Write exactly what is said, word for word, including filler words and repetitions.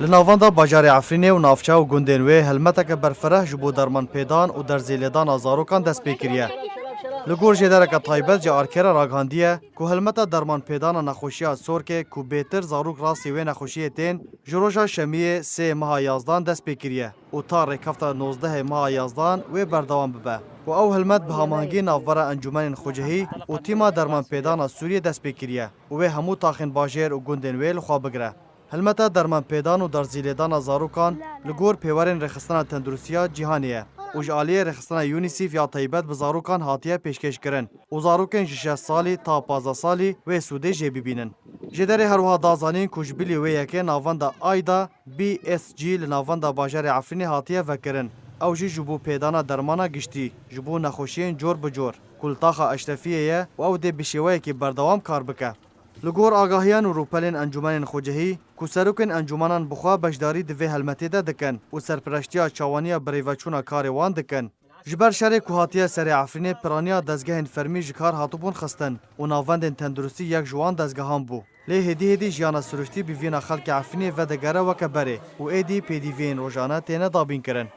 Li navenda bajarê Efrînê û navçe û gundên wê helmeteke berfireh ji bo dermanpêdan û derzîlêdana zarokan dest pê kiriye. Li gor jêdereke taybet ji Arkerê ragihandiye ku helmeta dermanpêdana nexweşiya sorkê ku bêtir zarok rastî wê nexweşiyê tên, ji roja şemiyê sê meha yazdan dest pê kiriye û ta rêkefta nozdehê meha yazdan wê berdewam bibe û ew helmet bi hamahengî navbera encûmenên xwecihî û tîma dermanpêdana Sûriyê dest pê kiriye û wê hemû taxên bajêr û gundên wê li xwe bigire. Hilmeta dermanpêdan û derzîlêdana zarokan li gor pêwerên rêxistina tenduristiya cîhanê ye û ji aliyê rêxistina UNICEF ya taybet bi zarokan hatiye pêşkêşkirin û zarokên ji şeş salî ta pazdeh salî wê sûdê jê bibînin. Jêderê her wiha da zanîn ku ji bilî wê yekê navenda Ayda B S G li navenda bajarê Efrînê hatiye vekirin. Ew jî ji bo pêdana dermana giştî ji bo nexweşiyên cor bi cor ku li taxa Eşrefiyê ye û ew dê bi şêweyekî berdewam kar bike. Li gor agahiyan û rûpelên encûmenên xwecihî ku serokên encûmenan bi xwe beşdarî di vê helmetê de dikin û serpireştiya çawaniya birêveçûna karê wan dikin. Ji ber şerê ku hatiye serê Efrînê, piraniya dezgehên fermî ji kar hatibûn xistin û navendên tenduristî yek ji wan dezgehan bû. Lê hêdî hêdî jiyana siruştî bi vîna xelkê Efrînê vedigere weke berê û êdî pêdiviyên rojane têne dabînkirin.